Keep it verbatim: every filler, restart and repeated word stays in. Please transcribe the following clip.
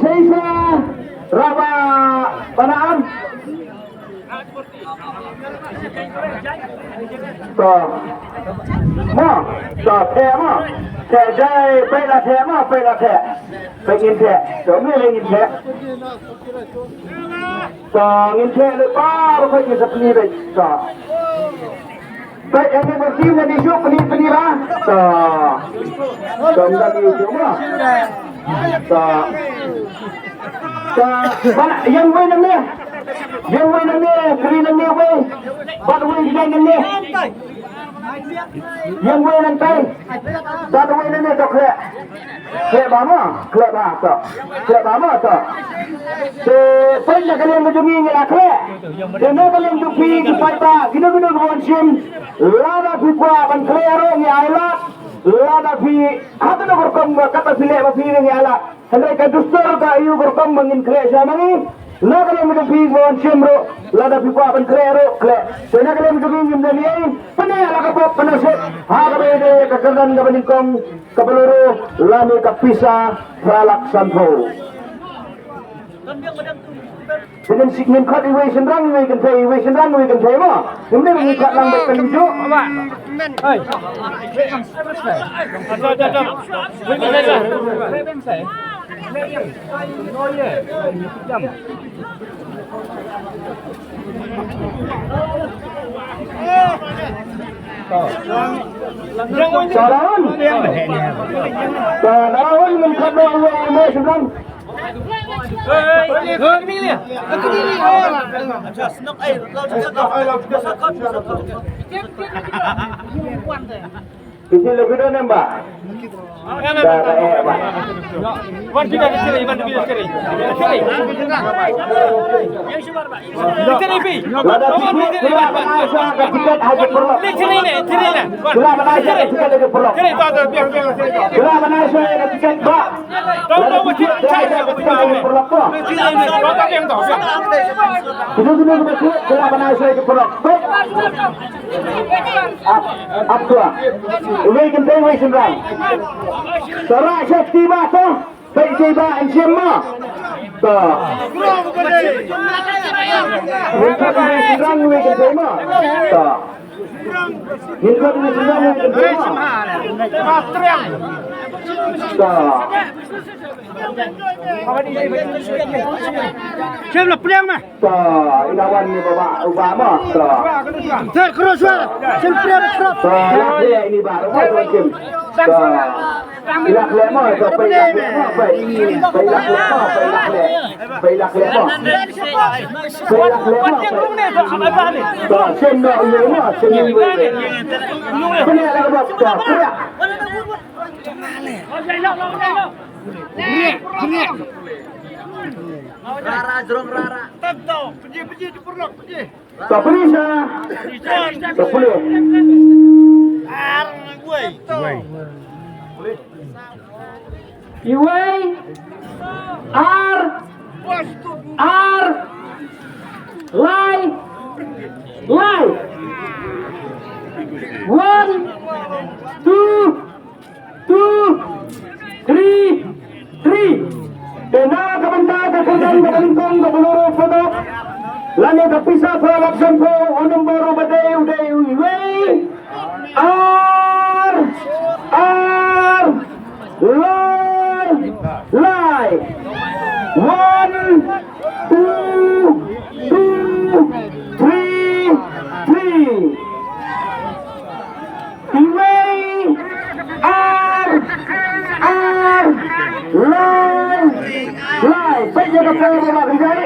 Shisha, Raba, Banaan. To. Mo. To, theh mo. Theh jai, peit la theh mo, peit la theh. Peit ngin theh. To, ngin theh. To, ngin theh lypa, peit ngin sa pyni peit. To. Peit, ïa kine ba kim na dei shuh, pyni, pyni ba. To. To, ym dei shuh mo. To. To, ba, ïeng wei nangne. Ïeng wei nangne, kri nangne wei. Bad wei nangne. Ïeng wei nangtai. Bad wei nangne, to khleh. Khleh ba mo, khleh ba to. Khleh ba mo to. Te peit na ka liang ka jong ngi ngi la khleh. Te na ka liang jong phi ki paidbah, kino kino kiba wan shim. Lada phi kwah ban khleh ruh ngi ailad. Lada phi, ha kano ka rukom ba kata phi leh ba phi ngi ailad. Hynrei ka dustur ka aiu ka rukom ba ngin khleh sha ma ngi. Na ka liang jong phi kiba wan shim ruh, lada phi kwah ban khleh ruh, khleh. Te na ka liang jong ngi ngim don ei ei. Pyneh la ka pop pyneh shet. Ha kaba ïadei ka kyrdan kaba nyngkong. Kaba la rah lane ka pisa phra lak sanphew. Te ngin shu, ngin khot iwei shynrang iwei kynthei, iwei shynrang iwei kynthei mo. Ngin, ngin khot lang bad kynjuh. Salam. Salam, min khat ba uwei mo shynrang. Isi lo kita nembak. Wan pida di sini, wan pida di sini. Di sini. Di sini, Pi. Lada tiket, sila bana sa ka tiket haji perlok. Di sini ni, sini ni. Sila bana sa ka tiket haji perlok. Sini, tahu, tahu, biar, biar, biar. Sila bana sa ka tiket ba. Lada tiket, sila sa ka tiket haji perlok tu. Sini, tahu, tahu. Sini, sini, sini, sila bana sa ka perlok. Baik. Ap, ap tua. Uwei kynthei uwei shynrang. Tara shakti ba to. Peit shei ba yn shim ma. To. Ngin khot uwei shynrang uwei kynthei ma. To. Ngin khot uwei shynrang uwei kynthei ma. To. Shim la pliang ma. To, ina wan ni baba, uba mo, to. Sir, cross, sir. Sir, cross, cross. To, ila khleh ini ba, uba to sim. To. Ila khleh mo, to, peit ila khleh mo, peit. Peit ila khleh mo, peit ila khleh. Peit ila khleh mo. Peit ila khleh mo, peit. To, sim no, ini mo, sim ini mo. Pyneh la mo, to, pyneh. Rara, jrong rara. Sa puli sa. Sa puli. Iwei. Ar. Ar. Lai. Lai. One. Two. Two, three, three. Te na ka bynta ka kyrdan ka nyngkong ka Bolero Photo. Lane ka pisa phra lak sanphew, u nombor uba dei u dei uwei. Ar, ar, lai, lai. One, two, two, three, three. Iwei, ar, ar, lai, lai. Peit ïa ka por ba la kynjai.